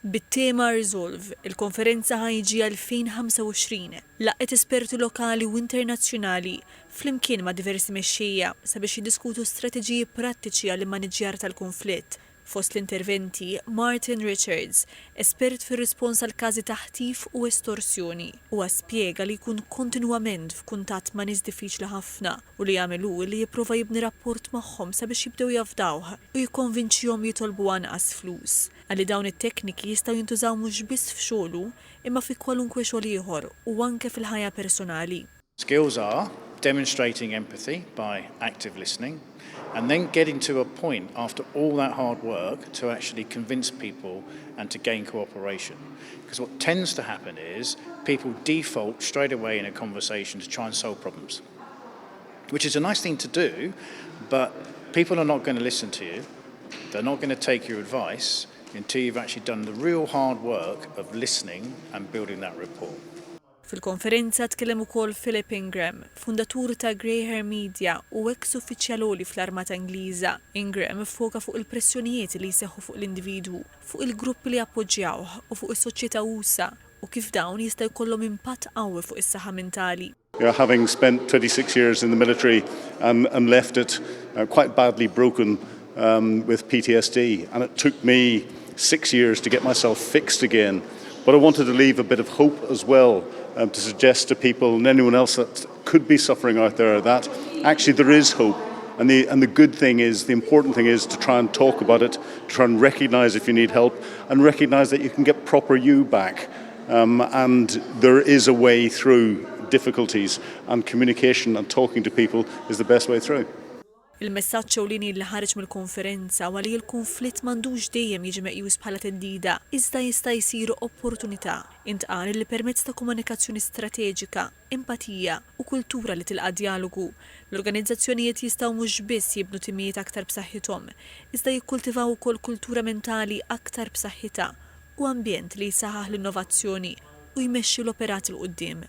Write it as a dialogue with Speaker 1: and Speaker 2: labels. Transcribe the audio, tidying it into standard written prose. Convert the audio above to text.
Speaker 1: Bit-tema Resolve, il-konferenza HIG 2025 laqgħet esperti lokali u internazzjonali flimkien ma' diversi mexxejja sabiex jiddiskutu strateġiji prattiċi għall-immaniġġjar tal-kunflitt. Fost l-interventi, Martin Richards, espert fir-rispons għal każi ta' ħtif u estorsjoni. Huwa spjega li jkun kontinwament f'kuntatt ma' nies diffiċli ħafna u li jagħmel hu li jipprova jibni rapport magħhom sabiex jibdew jafdawh u jikkonvinċihom jitolbu anqas flus. Qal li dawn it-tekniki jistgħu jintużaw mhux biss f'xogħlu imma fi kwalunkwe xogħol ieħor u anke fil-ħajja personali.
Speaker 2: Skills are demonstrating empathy by active listening and then getting to a point after all that hard work to actually convince people and to gain cooperation. Because what tends to happen is people default straight away in a conversation to try and solve problems, which is a nice thing to do, but people are not going to listen to you. They're not going to take your advice until you've actually done the real hard work of listening and building that rapport.
Speaker 1: Fil-konferenza tkellem ukoll Philip Ingram, fundatur ta' Grey Hair Media u ex uffiċjal għoli fl-Armata Ingliża. Ingram foka fuq il-pressjonijiet li jseħħu fuq l-individwu, fuq il-gruppi li appoġġjawh u fuq is-soċjetà usa' u kif dawn jista' jkollhom impatt qawwi fuq is-saħħa mentali.
Speaker 3: Having spent 26 years in the military and left it quite badly broken with PTSD, and it took me 6 years to get myself fixed again. But I wanted to leave a bit of hope as well to suggest to people and anyone else that could be suffering out there that actually there is hope. And the good thing is, the important thing is to try and talk about it, try and recognize if you need help, and recognize that you can get proper you back. And there is a way through difficulties, and communication and talking to people is the best way through.
Speaker 1: Il-messaġġ ewlieni li ħareġ mill-konferenza huwa li l-konflitt m'għandux dejjem jiġi meqjus bħala theddida, iżda jista' jsir opportunità. Intqal li permezz ta' komunikazzjoni strateġika, empatija u kultura li tilqa' djalogu, l-organizzazzjonijiet jistgħu mhux biss jibnu timijiet aktar b'saħħithom, iżda jikkultivaw ukoll kultura mentali aktar b'saħħitha u ambjent li jsaħħaħ l-innovazzjoni u jmexxi l-operat 'il quddiem.